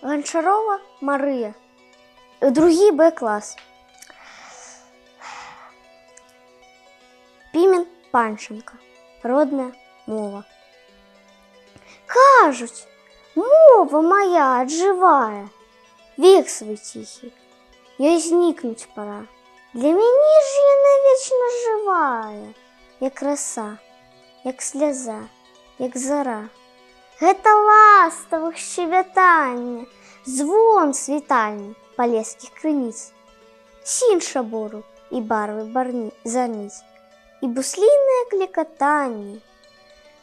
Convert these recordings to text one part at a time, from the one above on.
Ганчарова Марыя. Другі Б клас. Пімен Панченко. Родная мова. Кажуць, мова моя аджывае, век свой ціхі, ёй знікнуць пора. Для мяне ж яна вечна жывая, як раса, як сляза, як зара. Гэта ластавых шчабятанне, звон світальны палескіх крыніц, сінь шабору і барвы барні зарніц, і буслінае клекатанне.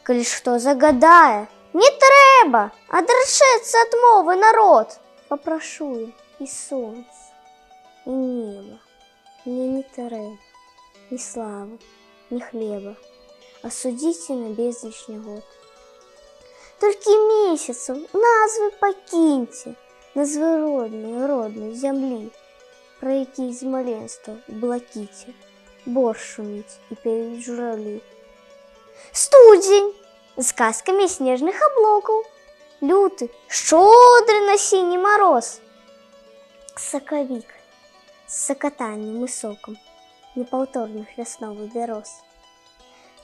Калі ж хто загадае, не трэба адрачэцца ад мовы народ, папрашу я і сонца, і неба. Мне не трэба ні славы, ні хлеба, а судзіце на безліч нягод. Толькі месяцаў назвы пакіньце, назвы роднай, роднай зямлі, пра якія з маленства ў блакіце бор шуміць і пеюць жураўлі. Студзень з казкамі снежных аблокаў, люты, шчодры на сіні мароз. Сакавік з сакатаннем і сокам непаўторных вясновых бяроз.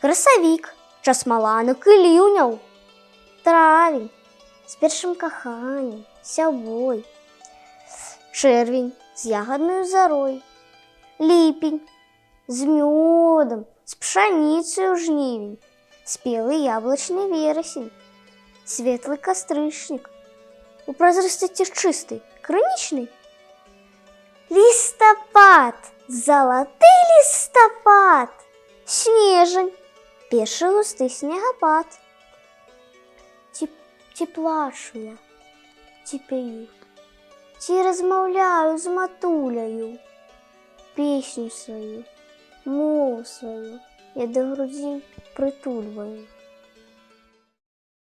Красавік, час маланак і ліўняў. Травень з першым каханнем, сябой. Чэрвень з ягаднаю зарой. Ліпень з мёдам, з пшаніцаю жнівень, спелы яблычны верасень, светлы кастрычнік, у празрыстасці чыстай, крынічнай. Лістапад, залаты лістапад, снежань, першы густы снегапад. Ці плачу я, ці пяю, ці размаўляю з матуляю, песню сваю, мову сваю я да грудзей прытульваю.